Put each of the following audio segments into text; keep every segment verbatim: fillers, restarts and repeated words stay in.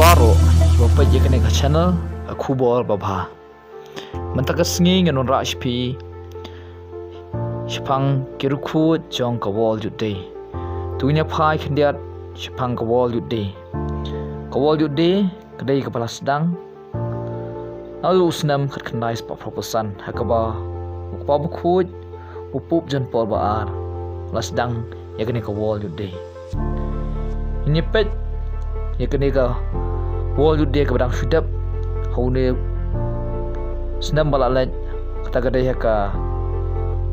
Aro, ba peit ïa kane ka channel, ka khubor babha. Mynta ka sngi ngan wanrah sha phi shaphang ki riewkhuid jong ka World Youth Day. To ngin ïa phai khyndiat shaphang ka World Youth Day. Ka World Youth Day ka dei kaba la sdang naduh u snem khatkhyndai spah phraphew san, ha kaba u kpa bakhuid, u Pope John Paul ba ar, la sdang ïa kane ka World Youth Day. Ngin ïa peit ïa kane ka World Youth Day kaba dang shu dep ha une u snem ba la leit, kata ka dei ha ka,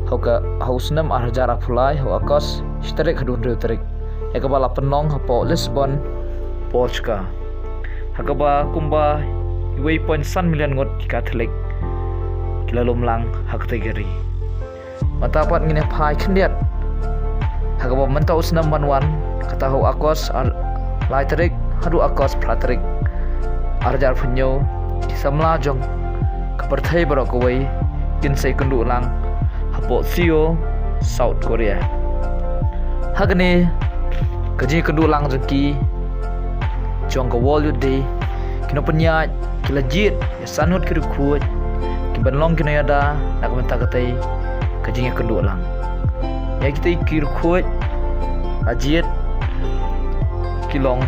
ha ka, ha u snem ar hajar arphew lai, ha u August, shi tarik haduh hynriew tarik, ïa kaba la pynlong hapoh Lisbon, Portugal. Ha kaba kumba wei point san million ngut ki Katholik ki la lum lang ha katei ka ri. Mynta pat ngin ïa phai khyndiat ha kaba mynta u snem ban wan, kata ha u August ar, lai tarik haduh August phra tarik, ar hajar arphew hynñiew, ki samla jong ka pyrthei baroh kawei kin sa ïakynduh lang hapoh Seoul, South Korea. Ha kane ka jingïakynduh lang jong ki, jong ka World Youth Day, ki nongpynïaid ki la jied ïa san ngut ki riewkhuid kiban long ki nongïada na ka bynta katei ka jingïakynduh lang. Ïa kitei ki riewkhuid la jied ki long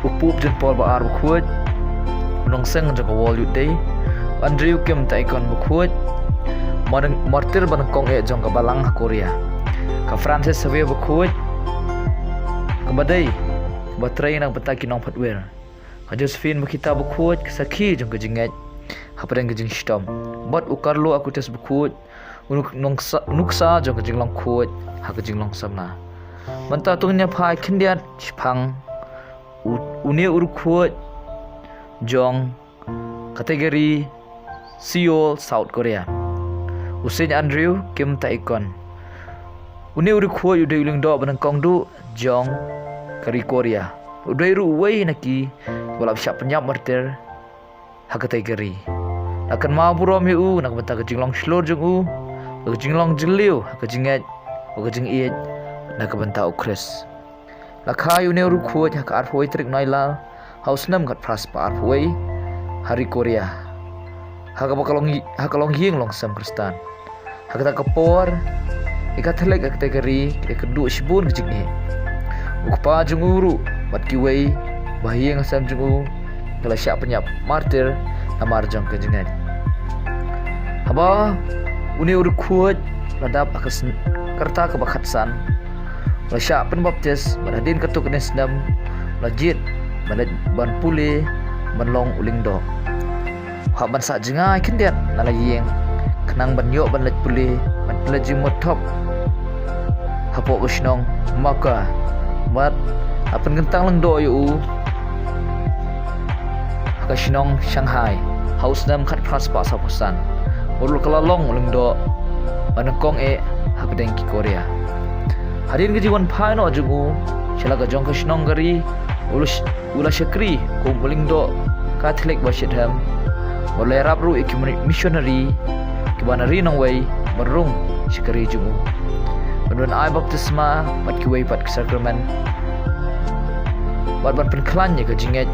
u Pope John Paul ba ar bakhuid, u nongseng jong ka World Youth Day, u Andrew Kim Tae-gon bakhuid, mar-, martir ba nyngkong eh jong ka Balang ha Korea, ka Francis Xavier bakhuid, kaba dei kaba trei na ka bynta ki nongphadwer, ka Josephine Bakhita bakhuid, ka sakhi jong ka jingngeit hapdeng ka jingshitom, bad u Carlo Acutis bakhuid, u nuk-, nuksa, nuksa jong ka jinglong khuid ha ka jinglong samla. Mynta to ngin ïa phai khyndiat shaphang u, une u riewkhuid jong katei ka ri, Seoul, South Korea, u Saint Andrew Kim Tae-gon. Une u riewkhuid u dei u lyngdoh ba nyngkong duh jong ka ri Korea. U dei ruh uwei na kiba la shah pynïap martir ha katei ka ri. La kynmaw burom ïa u na ka bynta ka jinglong shlur jong u, ka jinglong jylliew ha ka jingngeit, ka jingïeit na ka bynta u Khrist. La kha ïa une u riewkhuid ha ka arphew wei tarik Nailar, ha u snem khatphra spah arphew wei, ha ri Korea, ha kaba ka long, ha ka longïing longsem Khristan. Ha kata ka por, ki Katholik ha katei ka ri ki la kynduh shibun ka jingeh. U kpa jong u ruh bad kiwei ba ha ïing ha sem jong u ki la shah pynïap martir namar jong ka jingngeit. Haba une u riewkhuid u la dap ha ka sn-, ka rta kaba khatsan, u la shah pynbaptis bad hadien katto katne snem u la jied ban leit ban pule ban long u lyngdoh. U hap ban sah jngai khyndiat na la ïing khnang ban ïoh ban leit pule, ban pynleit jingmut thop hapoh ka shnong Macau, bad la pynkyntang lyngdoh ïa u ha ka shnong Shanghai ha u snem khatphra spah sawphew san. U ruh ka la long u lyngdoh ba nyngkong eh hapdeng ki Korea. Hadien ka jingwan phai noh jong u sha la ka jong ka shnong ka ri, u la sh-, u la shakri kum u lyngdoh Katholik ba shitrhem, u la ïarap ruh ïa ki mi-, missionary kiba na ri nongwei ban rung sha ka ri jong u, ban, ban ai baptisma bad kiwei pat ki sakramen, bad ban pynkhlaiñ ïa ka jingngeit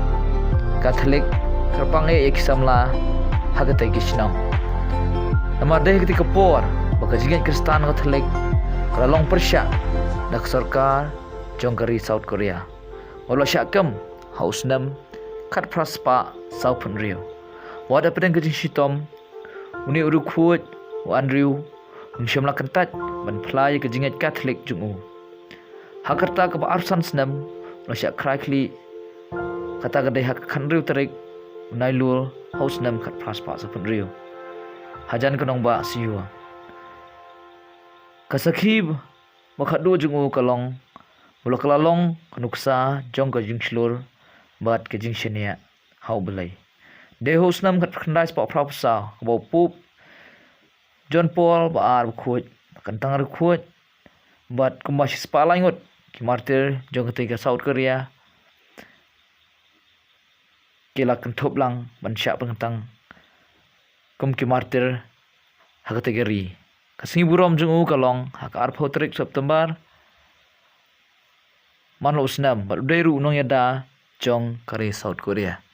Katholik kyrpang eh ïa ki samla ha katei ka shnong. Namar dei ha katei ka por ba ka jingngeit Khristan Katholik ka la long pyrshah da ka sorkar jong ka ri South Korea, ba la shah kem ha u snem khatphra spah sawphew hynriew. Wat hapdeng ka jingshitom, une u riewkhuid u Andrew um shym la kyntait ban phla ïa ka jingngeit Katholik jong u. Ha ka rta kaba arphew san snem u la shah khrai khlieh, kata ka dei ha ka khathynriew tarik u Nailur ha u snem khatphra spah sawphew hynriew, hajan ka nongbah Seoul. Ka sakhi ba khatduh jong u ka long ba u la, ka la long ka nuksa jong ka jingshlur bad ka jingshaniah ha U Blei. Dei ha u snem khatkhyndai spah phraphew saw kaba u Pope John Paul ba ar bakhuid, ba kyntang riewkhuid, bad kumba shispah lai ngut ki martir jong katei ka South Korea ki la kynthup lang ban shah pynkyntang kum ki martir ha katei ka ri. Ka sngi burom jong u ka long ha ka arphew tarik September man la u snem, bad u dei ruh u nongïada jong ka ri South Korea.